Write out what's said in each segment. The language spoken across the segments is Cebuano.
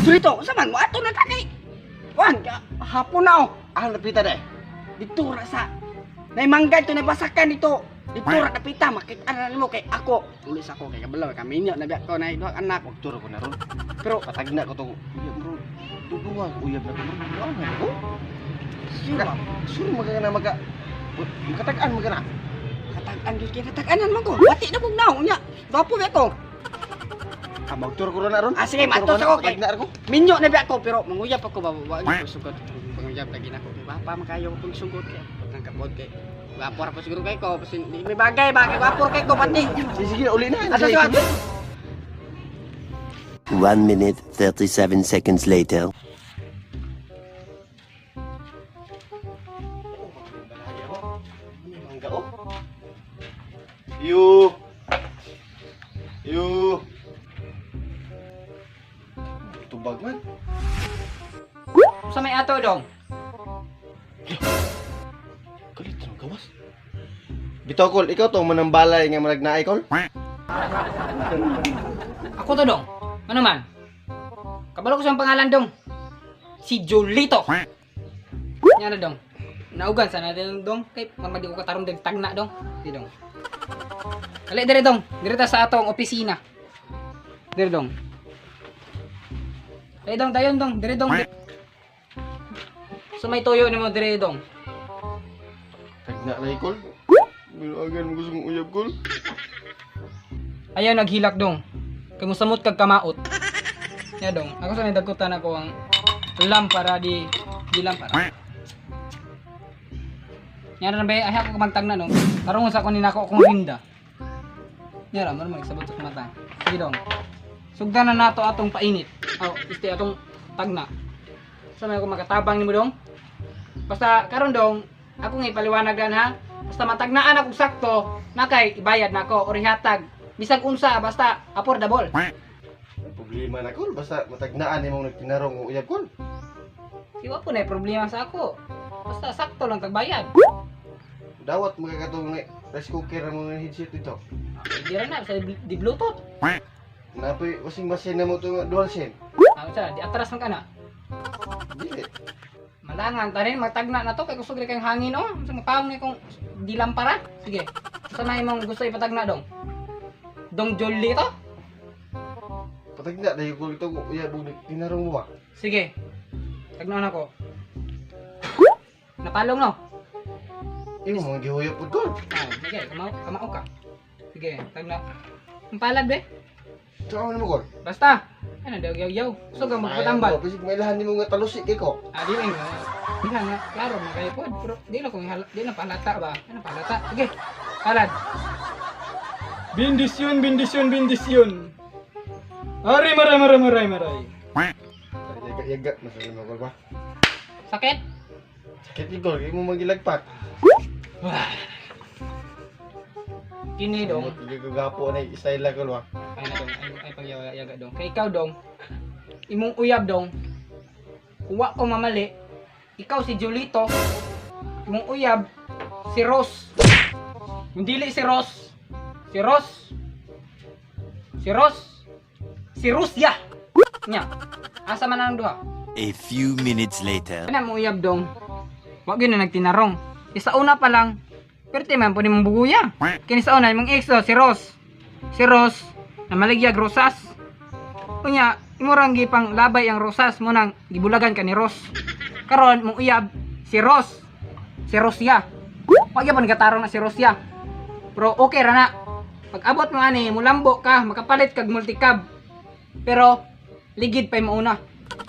Julito, unsa man mo ato na ta kay? Wan, hapon na oh. Ah, napita na eh. Dito ra sa nay mangga ito, nay basakan dito. Dito ra kapita, makita na nimo kay ako. Tulis ako kay kabalo, kaminyo na biya ko na duha ka anak. Wag turo ko na ron. Pero Patagna ko to. Uyab bro. Duduwa uyab na ko bro. Duduwa na ko. Sure ba? Sure magka na magka makatag-an magka na. Katag-an gyud kay katag-anan man ko. Pati na kog naong nya. Gwapo biya ko. Ah, magturo ko na ron. Ah, sige, Magturo matos ko na, ako kay patagna ko. Minyo na biya ko pero manguyab ako ba wa gyud ko sugot. Panguyab lagi nako kay bapa man kayo kung sugot kay nang kabot kay. Gwapo ra po siguro kay ko, basin may bagay ba kay gwapo kay ko pati. Sige, sige, uli na. Ato sa ato. 1 minute, 37 seconds later. Mangga oh. Yu. Yu. Tubag man. Sa may ato dong. Kalit ng gawas. Bitaw kol, ikaw to manambalay nga managnaay kol. Ako to dong. Ano man? Kabalo ko siyang pangalan dong. Si Julito. Yan na dong. Naugan sa natin dong. Kay mamadi ko katarong dong tagna dong. Di dong. Kali dire dong. Dire ta sa atong opisina. Dire dong. Dire dong dayon dong. Dire dong. So may tuyo nimo dire dong. Tagna lagi kol. Bilagan mo gusto mong uyab kol. Ayaw naghilak dong. Kay musamot kag kamaot. Ya dong. Ako sa nagdagkutan ako ang lampara di di lampara. Yan ra ba ay ako magtagna dong. Tarong sa ko ni nako akong rinda. Yan ra man magsabot sa mata. Sige dong. Sugdan na nato atong painit. Aw, este atong tagna. Sa may ako makatabang nimo dong. Basta karon dong, ako nga ipaliwanag dan ha. Basta matagnaan ako sakto, nakay ibayad nako or ihatag. Bisag unsa basta affordable. Problema na kol, basta matagnaan imong nagtinarong og uyab kol. Di wa po na problema sa ako. Basta sakto lang tagbayad. Dawat magkakatong rice cooker ang mga headset dito. Di ra na sa di Bluetooth. Napoy washing machine na mo to nga dual SIM. Ah, unsa di atras man ka na. Dili. Malangan tanin magtagna na to kay kusog ri kang hangin oh. Unsa mapawong ni kung di lampara. Sige. Sa may imong gusto ipatagna dong? Dong Jolly to? Patagna dahil kol ito uyab og nagtinarong mo ba. Sige. Tagnaon ako. Napalong no? Imo mga gihuyop pud kol. Ah, sige, kamao, kamao ka. Sige, tagna. Ang palad be. Tuaw na mo kol. Basta. Ano daw yaw yaw. So kang magpatambal. Bisig may ilahan nimo nga talusi kay ko. Ah, di lang. Di lang nga. Klaro man kayo pod. Pero di lang kung di lang palata ba. Ano palata? Sige. Palad. Bendisyon, bendisyon, bendisyon. Aray, maray, maray, maray, maray. Yaga yaga masabi mo kol ba. Sakit? Sakit ni kol kay mo magilagpat. Kini dong. Gagapo na style la kol ba. Ay na dong, ay, ay pagyaga dong. Kay ikaw dong, imong uyab dong, kuwa ko mamali, ikaw si Julito, imong uyab, si Rose. Kung dili si Rose, si Rose, si Rose, si Rusya. Nya, asa man ang duha? A few minutes later. Ana mo uyab dong. Wa gyud na nagtinarong. Isa una pa lang, perti man po ni mong buguya. Kini sa una imong ex do, si Rose. Si Rose na maligyag rosas. Unya, imo rang gipang labay ang rosas mo nang gibulagan ka ni Rose. Karon mong uyab si Rose. Si Rosia. Wa gyud katarong na si Rosia. Pero okay ra na. Pag abot mo ani, mulambo ka, makapalit kag multicab. Pero ligid pa mo una.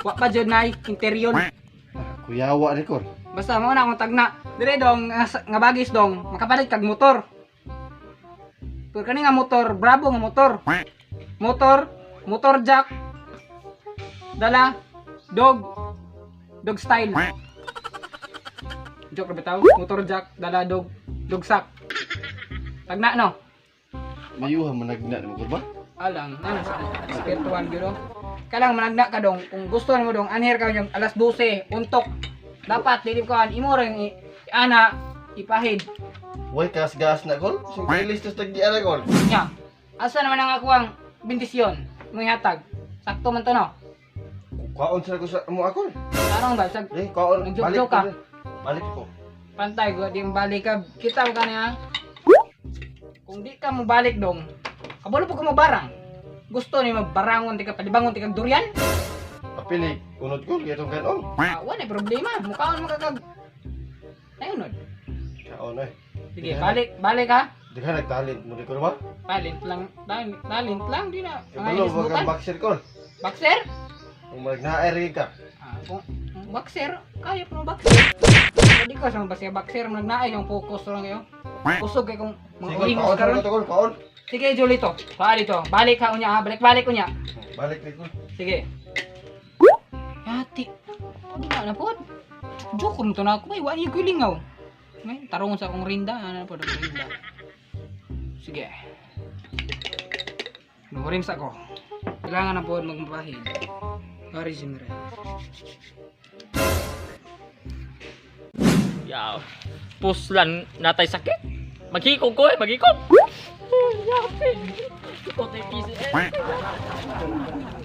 Wa pa jud nay interior. Kuyawa ni kol. Basta mo na akong tagna. Dire dong nga, nga bagis dong, makapalit kag motor. Pero kani nga motor, bravo nga motor. Motor, motor jack. Dala dog dog style. Joke ra bitaw, motor jack dala dog dog sack. Tagna no. Mayuha managna nimo kol ba. Alang, ano sa spiritual gyud oh. Kalang managna ka dong, kung gusto nimo dong anher ka yung alas 12 untok. Dapat dili ko an imo ring ana ipahid. Way gas na kol. Sing release tas tagdi ana kol. Nya. Asa naman ang ako ang bendisyon? Mga hatag. Sakto man to no. Kuhaon sila ko sa amo ako. Tarong ba sag Eh, kuhaon. Nagjoke-joke ka. Balik Balik ko. Pantay ko di balik ka. Kita ka niya. Kung di ka mo balik dong, kabalo po ka mo barang. Gusto ni magbarangon ti ka palibangon ti kag durian? Apili, unod ko itong kanon. Ah, wala problema. Mukaon mo kag Ayun. Kaon eh. Sige, balik, balik ha. Di ka nagtalent mo di ko ba? Talent lang, talent, talent lang di na. Mga Kabalo ba inisbutan. kang boxer ko? Boxer? Kung magnaer ka. Ah, kung boxer, kaya pa mo boxer. Hindi ko sa mga boxer, nagnaay yung focus lang kayo. Kusog kay kung mga Sige, uingos kaon karon. sa ko kaon. Sige, Julito. Balik to. Balik ka unya ha. Balik balik unya. Balik ko. Sige. Yati. Pwede na na po. Joke rin to na ako. Ay, wala yung kulingaw. Ngayon, tarong sa akong rinda. Ano na po, akong rinda. Sige. Nuhurin sa ko. Kailangan na po magmapahid. Pari si Mire. Yaw. Puslan natay sakit. Maghikog ko eh, maghikog. Yapi. Ikot na yung PCL.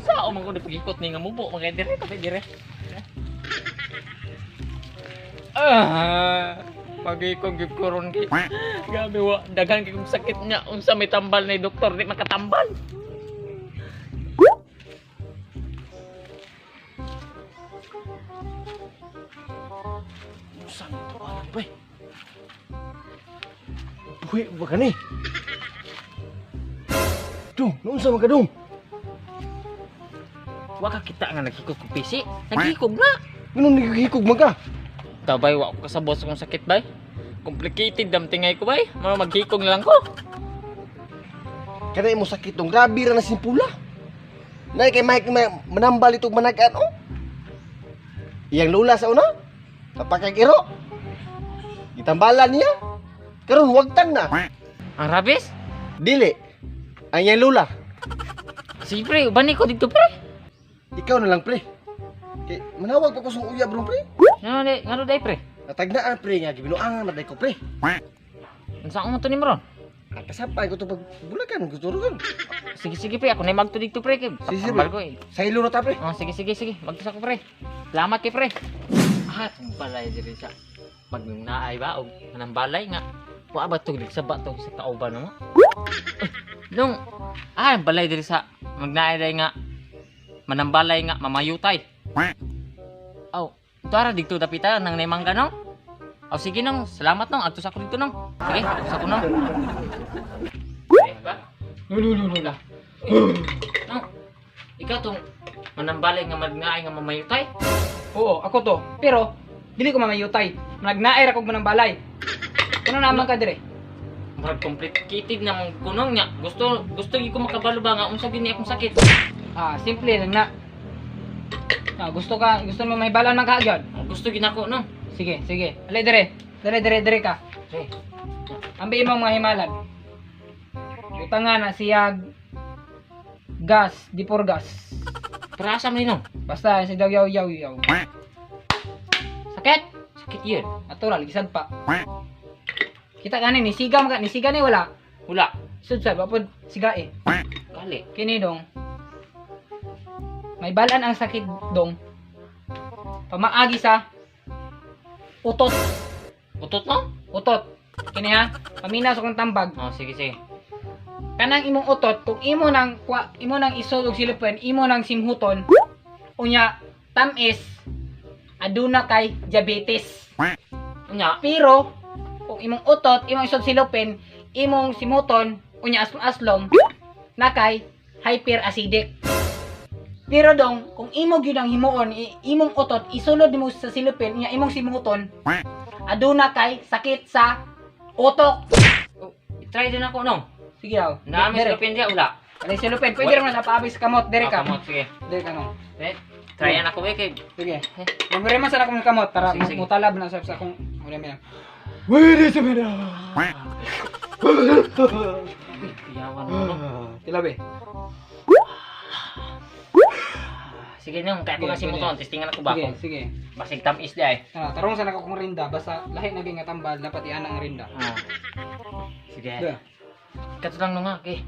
Sao man ko na pag-ikot ni nga mubo, mga dire, tabi dire. Ah, pag-ikog gyud ko ron kay. Grabe wa, daghan kay kong sakit niya unsa may tambal ni doktor di makatambal. Unsa man to anak bay? Buhi ba kani? Dong, naunsa man ka dong? Wa ka kita nga naghikog kog PC. Naghikog na. Nganong naghihikog man ka? Tabay, wa ko kasabot sa kong sakit bay. Complicated dam tingay ko bay. Mao maghikog na lang ko. Kada imo sakit dong, grabe ra na simpula. Nay kay Mike manambal itong managan oh. Iyang lula sa una. Napakagiro. Gitambalan niya. Karon wagtang na. Ang rabis? Dili. Ang iyang lula. Sige pre, ubani ko dito pre. Ikaw na lang pre. Kay manawag pa ko sa uyab ron pre. Ngano di, ngano day pre? Natagnaan pre nga gibinuangan na day ko pre. Unsa mo to ni ron? Ang kasapay ko to pag bulakan gusto ron. Sige sige pre, ako na magto dito pre kay. Sige, sige, Tambal pre. ko eh. Sa ilo na ta pre. Oh, sige sige sige, magto sa ko pre. Salamat kay pre. Ah, tong balay diri sa pagnaay ba og anang balay nga. Wa ba tug sa ba tug sa kauban no? Ay, Nung ah, ang balay diri sa magnaay day nga manambalay nga mamayutay. Aw, tara dito dapita nang naimangga nong. Aw sige nong, salamat nong, adto sa ko dito nong. Sige, adto sa ko nong. Eh, ba? Lululula. Nong, ikaw tong manambalay nga magnaay nga mamayutay. Oo, ako to. Pero, dili ko mamayutay. Managnaay ra kog manang balay. Kuno naman ka dire. Murag complicated na mong kunong niya. Gusto gusto gyud ko makabalo ba nga unsa gyud ni akong sakit. Ah, simple lang na. Ah, gusto ka, gusto mo may balan man ka gyud. Gusto gyud nako nong. Sige, sige. Dali dire. Dire dire dire ka. Pre, Ambi imong mga himalan. Butangan na siyag gas, di por gas. Pero asa man ni nong? Basta si daw yaw yaw yaw. Sakit. Sakit yun. Natural gisad pa. Kita gani ni siga man ka, ni siga ni wala. Wala. Sud sad wa pod siga eh. Kali. Kini dong. May balan ang sakit dong. Pamaagi sa utot, Utot no? utot. Kini ha, paminaw sa kong tambag. Oh, sige sige. Kanang imong utot kung imo nang kwa, imo nang isod og silupin, imo nang simhuton, unya tamis aduna kay diabetes. Unya, Pero kung imong utot, imong isod silupin, imong simuton, unya aslong-aslong na kay hyperacidic. Pero dong, kung imo gyud ang himuon, imong utot isulod nimo sa silupin, unya imong simuton, aduna kay sakit sa utok. oh, try din ako nong. Sige daw. Naami Dire. sa lupin diya wala. Alay silupin, pwede rin sa paabis kamot, dire ka. Ah, kamot, sige. Dire ka nong. Eh, try na ako eh kay. Sige. Mamire man sa akong kamot para Sige, sige. mutalab na sa akong mura mi. Wait a minute. Uy, kuyawan mo no. Tilab eh. Sige nong, kaya ko Sige, na simuton, testingan ako ba Sige, kung sige. basig tamis di ay. Ah, tarong sa nako kong rinda basta lahi na gyud nga tambal dapat iana ang rinda. Oh. Sige. Da. Kato lang nung nga, okay.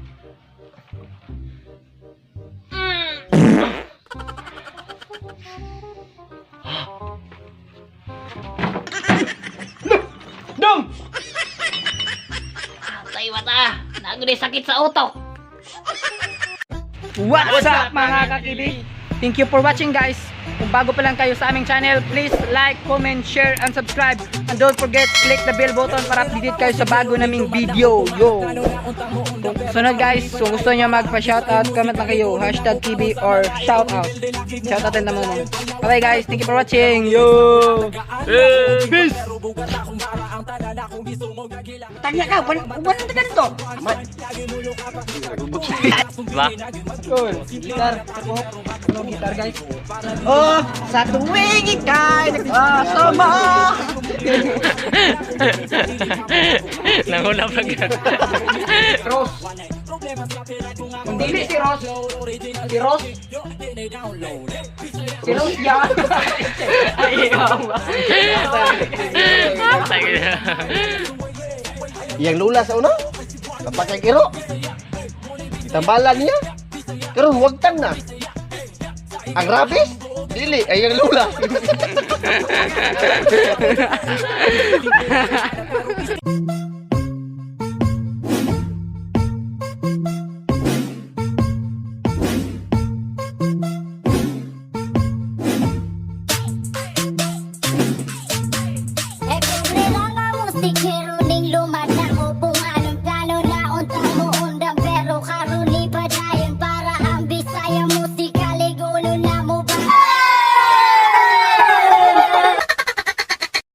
Dong! Atay mata, naguday sakit sa utok. What's up, mga kakibi? Thank you for watching, guys. Kung bago pa lang kayo sa aming channel, please like, comment, share, and subscribe. And don't forget, click the bell button para updated kayo sa bago naming video. Yo! Kung sunod guys, kung gusto niyo magpa-shoutout, comment lang kayo. #kibi or shoutout. Shoutout na mo. Bye guys, thank you for watching. Yo! Peace! Tanya ka, wala wala na ganito. Diba? Cool. Guitar. No guitar, guys. Oh, sa tuwing ika'y nagkasama. Nanguna pa ka. Rose. Kung dili si Rose, si Rose. Si Rose ya. Ay, ikaw ba? Iyang lula sa una. Napakay iro. Itambalan niya. Karon wagtang na. Ang rabis, dili ay iyang lula.